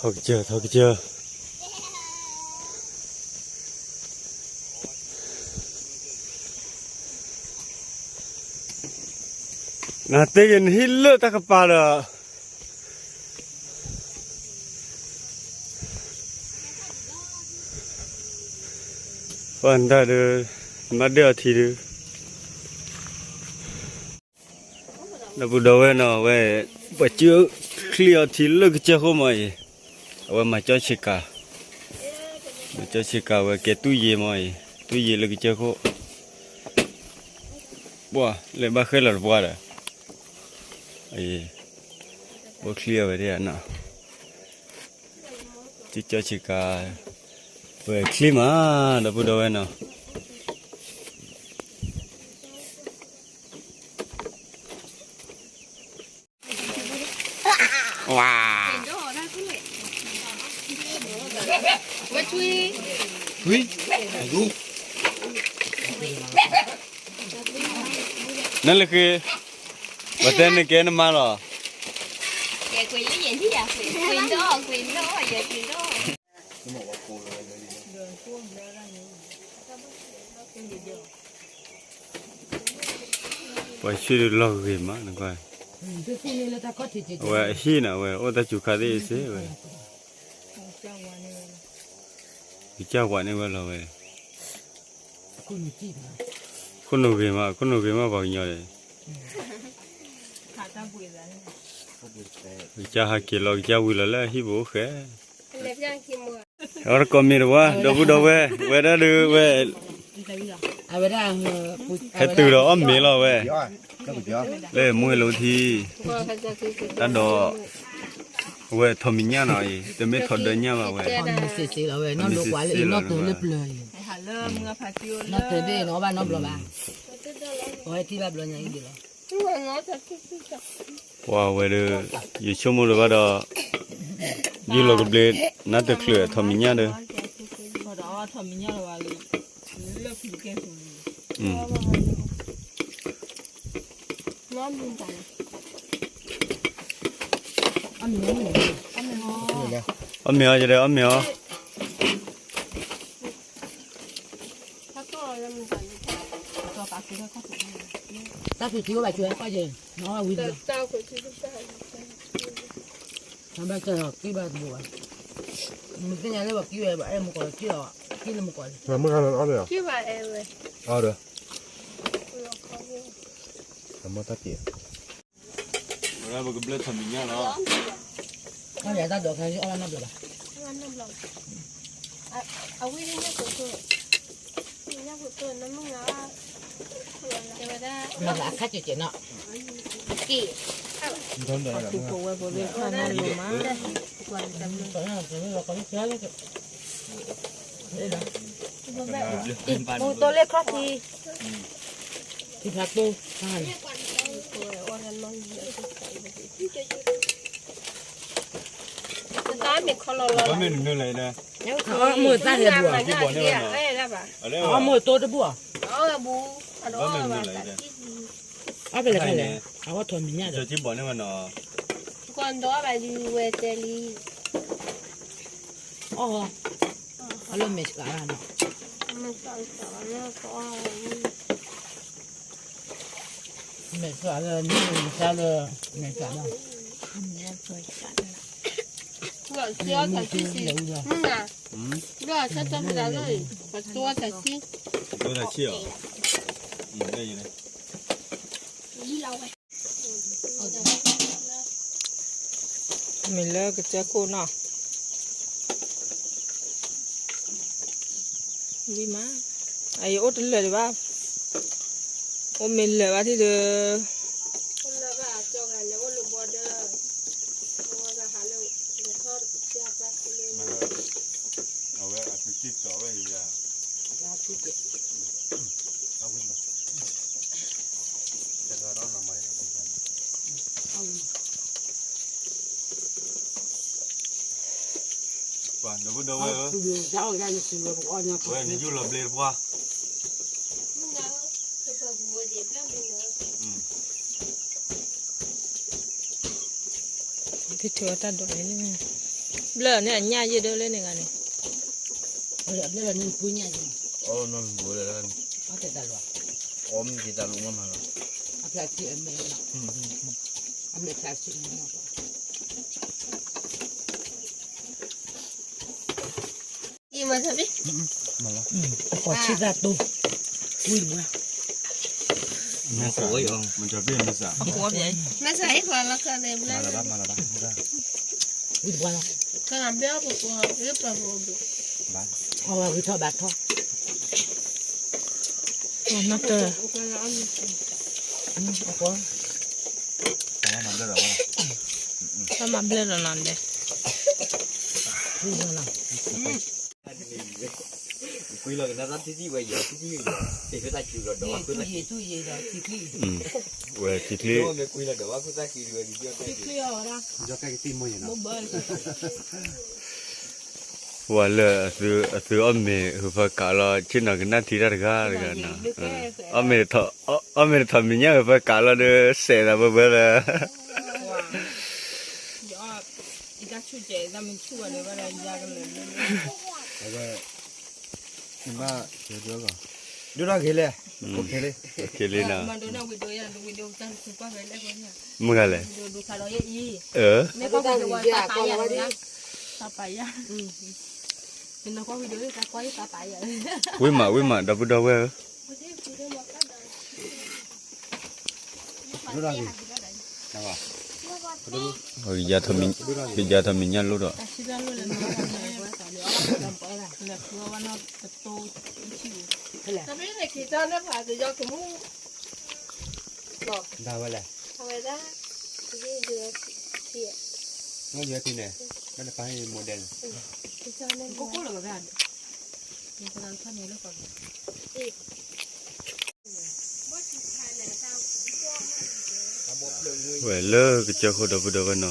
ထီၣ်ကစၢၢ် ထီၣ်ကစၢၢ်, နတဲက့ၤနဟံၣ်လၢတၢ်ကပၤဒီး ပှၤနတၢ်ဒီး နဘၣ်ဒၢၣ်အီၤထံဒီး ဒီပုၢ်ဒီဝဲၢ်နီၤ ဝဲ ပှၤစုချံအီၤထံလၢကစၢၢ်ခိၣ်မ့ၢ်အံၤ, အဝဲမၤကၠီဆ့ကၤ, မၤကၠီဆ့ကၤဝဲကဲတူၢ်ယ့ၤမ့ၢ်အံၤ, တူၢ်ယ့ၤလၢကစၢၢ်ခိၣ်, ပှၤလဲၤဘၣ်ဃဲလီၤတပှၢ်ဒီး, ဘိချံအီၤဝဲဒၣ်နီၤ, စုကၠီဆ့ကၤ, ဝဲချံမး ဒီပုၢ်ဒီဝဲၢ်နီၤ. ဝါ, နလၢဃ့, ပတဲနကဲနမါလီၤ. ပှၤဆံးဒုးလီၤဂ့ၤမး, အဝဲအဟံၣ်န့ၣ် အဝဲအိၣ်တၢ်စူၤခါသ့ၣ်စ့ၢ်ဝဲ, ကစၢ်ဝၤန့ၢ်ဝဲလီၤဝဲ, ခိၣ်နူာ်ဂ့ၤမး, ခိၣ်နူာ်ဂ့ၤမးပှၤကညီဒီး, ကစၢ်ဟးက့ၤလီၤ ကစၢ်ဝံၤလီၤလၢအဟံၣ်ပူၤအိၣ်ဃဲ အီတကိးမ့ၢ်တဝါ ဒီပုၢ်ဒီဝဲၢ် ဝဲဒၣ်ဒုးဝဲ ဟဲတုၤဒီးအီၣ်မ့ၤလီၤဝဲ, လၢမူဝဲလိထံ တၢ်ဒီး အဝဲထီၣ်မံၤညၣ်နီၤအံၤ တမ့ၢ်ထီၣ်ဒၢညၣ်ဘၣ်ဝဲ, မ့ၢ်စ့စ့လီၤဝဲ နီၢ်ဒိကွၢ်လၢအံၤ နီၢ်တၢၤလၢပျၢၤအံၤ, နီၢ်တၢၤဘ့ၣ်နီၤ အီၣ်ဘၣ်နီတဘျီဘၣ်, အဝဲထံၣ်ဘၣ်ဘျီညါအံၤဒ်လီၤ, ပှၤဝဲဒီး ယဆိကမိၣ်လၢၤဘၣ်ဒီး ယုၢ်လီၤကဘျံး နါတချုးထီၣ်မံၤညၣ်ဒီး အီၣ်မ့ၤအီၤ ယဒဲးအီၣ်မ့ၤအီၤ, တၢ်ဖံးထံအိၣ်ဘၣ်ဆိဝဲကွၢ်က့ၤ နအီၣ်ဝံၤလီၤ, နဘၣ်ကၢ်လီၤက့ၤဘၣ်တဘိဘၣ်, နသ့ၣ်ညါလၢပှၤက့ၤဝဲ ပှၤအဲၣ်မူကီၢ်လီၤက့ၤလီၤ, က့ၤလၢမူကီၢ်လီၤ, က့ၤဘၣ်အဲၣ်ဝဲ, အီၣ်ဒီး အမ့ၢ်တၢ်ပျဲ, ဝဲဒၣ်ပကဘျၢထီၣ်မံၤညၣ်လီၤ, အီၣ်ယၤတၢ်ဒိးခါအီၣ်ဘၣ်နီတဘျီဘၣ်, အဝဲဒၣ်ညၣ်ဖိတိၢ်, ညၣ်ဖိတိၢ်နမ့ၢ်ငါ, မၤသးအခါကဲးကဲးနီၤ, က့ၤ, ပှၤသူဖိဝဲဖိသ့ၣ်တဖၣ်န့ၣ်လိၤမး, ပူၤတိၢ်လၢခီၣ်ထံး, ထံဖျါတိၢ်, တၢ်မ့ၢ်ခီလီၤလီၤ, မ့ၢ်နမ့ၢ်လဲၣ်, အီၣ်မ့ၢ်တၢ်လဲၤဘၣ်, အီၣ်မ့ၢ်တိၢ်တဘူၣ်, အီၣ်ဖဲလဲၣ်ဖဲလဲၣ်, အဝဲထီၣ်မံၤညၣ်ဒီး, အီၣ်, အီၣ်လၢမဲာ်ဆှးနီၤ, မဲာ်ဆှးလၢ, မဲာ်ဆှးလၢ, မဲာ်ဆှးလၢ, မ့ၢ်ဆှးလၢ, ပှၤတိၢ်တၢ်ဆံ, ပှၤတိၢ်တၢ်ဆံအီၤ, မ့ၢ်လၢကစၢၢ်ခိၣ်နီၤ, လံမး, အအံၤအိၣ်တလၢာ်ဒံးဘၣ်, အိၣ်မ့ၢ်လၢာ်ဘၣ်ထံၣ်ဒီး အဝဲအသုးက့ၣ်တီၣ်ဝဲအံၤ, ပှၤနဘူးဒီးဝဲဧၢ, ဝဲနယူၢ်လီၤဘျ့တပှၢ်, ဖဲထၢဝဲတၢ်ဒိးန့ၣ်, ဘျၢၣ်န့ၣ်အညၣ်ယဲၢ်ဒၢလၢန့ၣ်ဂၤန့ၣ်, ဘျၢၣ်န့ၣ်ပူညၣ်ယဲၢ်, အီၣ်မ့ၢ်က့ၤတၢ်လူၤမးမးလီၤ, အီၣ်မ့ၢ်က့ၤတၢ်လူၤမးမးလီၤ, အမဲာ်ဖျါဆံး, အမဲာ်ဖျါဆံး, အီၣ်ဆံးတၢ်တိၢ်, ဝံၣ်မး, မ့ၢ်စး, မ့ၢ်စး, မ့ၢ်စး, မ့ၢ်စး, ဝံၣ်တပှၢ်လီၤ, အဝဲဂုၤထီၣ်ဘၣ်ထီၣ်, တၢ်မၤဘျၢၣ်ဒီးနၤဒဲး, ဝဲထံချ့, ပှၤလၢအသုအီၣ်မ့ၤဟၢဖၢကးလီၤ ဆ့ၣ်နီၤကနၣ်ထံတၢ်တဂၤတဂၤနီၤ, အီၣ်မ့ၤတထီၣ်မံၤညၣ်ဟၢဖၢကးလီၤဒီး စဲးသးဘၢဘၢလၢ ဒိၣ်ထီၣ်ဂ့ၤလဲၣ်, လံနီၤ, မုၢ်ဂၤလဲၣ်, ဝံၣ်မး ဝံၣ်မး ဒီပုၢ်ဒီဝဲၢ်ဧၢ, ကယၤထီၣ်မံၤညၣ်လိၣ်ဒီး ဒၣ်ဝဲလဲၣ်, ဝဲလၢကစၢၢ်ခိၣ်ဒီပုၢ်ဒီဝဲၢ်နီၤ,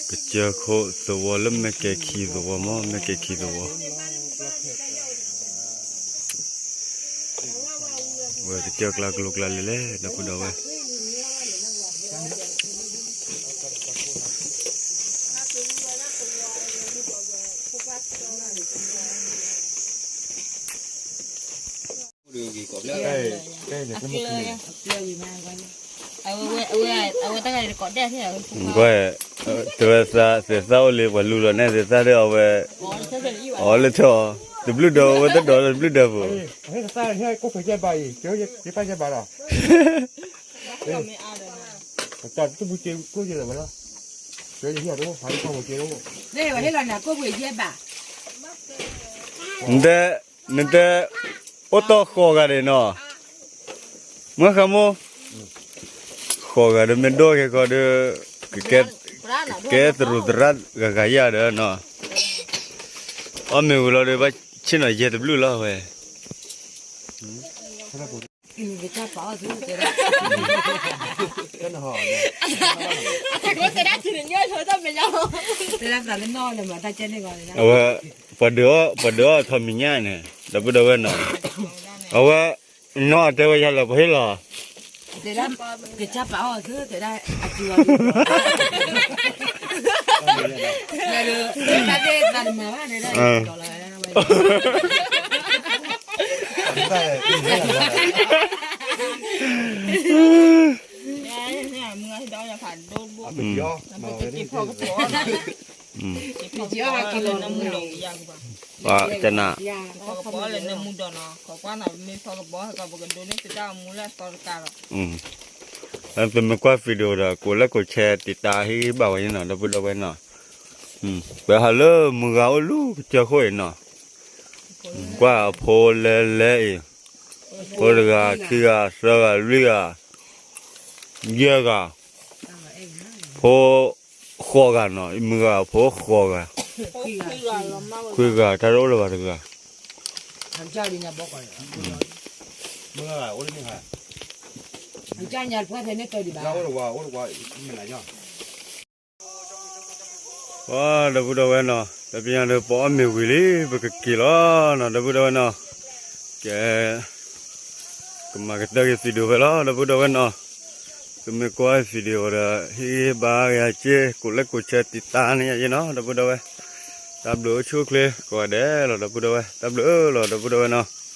ကစၢၢ်ခိၣ်သဝီလၢမဲာ်ကဲခံသဝီမး မဲာ်ကဲခံသဝီ ဝဲကစၢၢ်ကျါကျိၤကျါလဲၤလဲၣ် ဒီပုၢ်ဒီဝဲၢ် ကွၢ်, တဲဝဲသး သဲးသၣ်အိၣ်လံ ပှၤလူလီၤန့ၣ် သဲးသၣ်ဒီးအဝဲ အီၤလၢထၢၣ်အီၤ တဘျုးဒီးဝဲတဒီးတဘျုးဒီးပူၤ နတဲ, နတဲ, အိၣ်တီၢ်ဃိးဂၤန့ၣ်နီၤ, မုၢ်ဃါမိၢ်, ဃိးဂၤဒီးမ့ၢ်ဒိၣ်ကဲခီဒီး, ကကဲသရူးသရၣ်ဂၤဂၤယၤဒီးနီၤ, အီၣ်မ့ၤဝံၤလီၤဒီး ဘၣ်ဆ့ၣ်နီၤယဲၢ်တဘျုးလီၤဝဲ အဝဲ, ပှၤဒုးအီၣ်, ပှၤဒုးအီၣ်ထီၣ်မံၤညၣ်န့ၣ် ဒီပုၢ်ဒီဝဲၢ်နီၤ, အဝဲ, နီၢ်အတဲဝဲယၤလၢပှၤဟ့ၣ်လီၤ, ကစၢ်ပာ်အီၣ်သုတဲဒၣ်အစုအီၤ, ပကနၣ်, ပမ့ၢ်ကွၢ် video ဒီး ကိးလဲၣ်ကိးဆဲး တံာ်တာ်ဟ့ၣ်ဂံၢ်ဘၣ်ဝဲန့ၣ်နီၤ ဒီပုၢ်ဒီဝဲၢ်နီၤ, ပဟးလၢမုၢ်ဂၤအိၣ်လူၤကစၢၢ်ခိၣ်အံၤနီၤ, ကွၢ်အဖိလဲလဲအံၤ, ဖိတဂၤ ခံဂၤ သၢဂၤ လွံၢ်ဂၤ, ယဲၢ်ဂၤ, ဖိ ဃိးဂၤနီၤ, မုၢ်ဂၤဖိဃိးဂၤ, ခွံဂၤ တၢ်တအိၣ်လၢၤဘၣ်တဂၤ, ပှၤဒီပုၢ်ဒီဝဲၢ်နီၤ တပညါဒီး ပအီၣ်မ့ၤဝံၤလံ ပကက့ၤလီၤနီၤ ဒီပုၢ်ဒီဝဲၢ်နီၤ, ကဲ, ကမၤကတၢၢ်က့ၤ video ဖဲလီၤ ဒီပုၢ်ဒီဝဲၢ်နီၤ, မ့ၢ်ကွၢ် video ဒီး ဟ့ၣ်ဂံၢ်ဘါယၤက့ၤ ကိးလဲၣ်ကိးဆဲးတံာ်တာ်န့ၢ်ယၤနီၤ ဒီပုၢ်ဒီဝဲၢ်, တၢ်ဘျုးအိၣ်ဆူၣ်အိၣ်ချ့ကိးဂၤဒဲးလီၤ ဒီပုၢ်ဒီဝဲၢ်, တၢ်ဘျုးလီၤ ဒီပုၢ်ဒီဝဲၢ်နီၤ.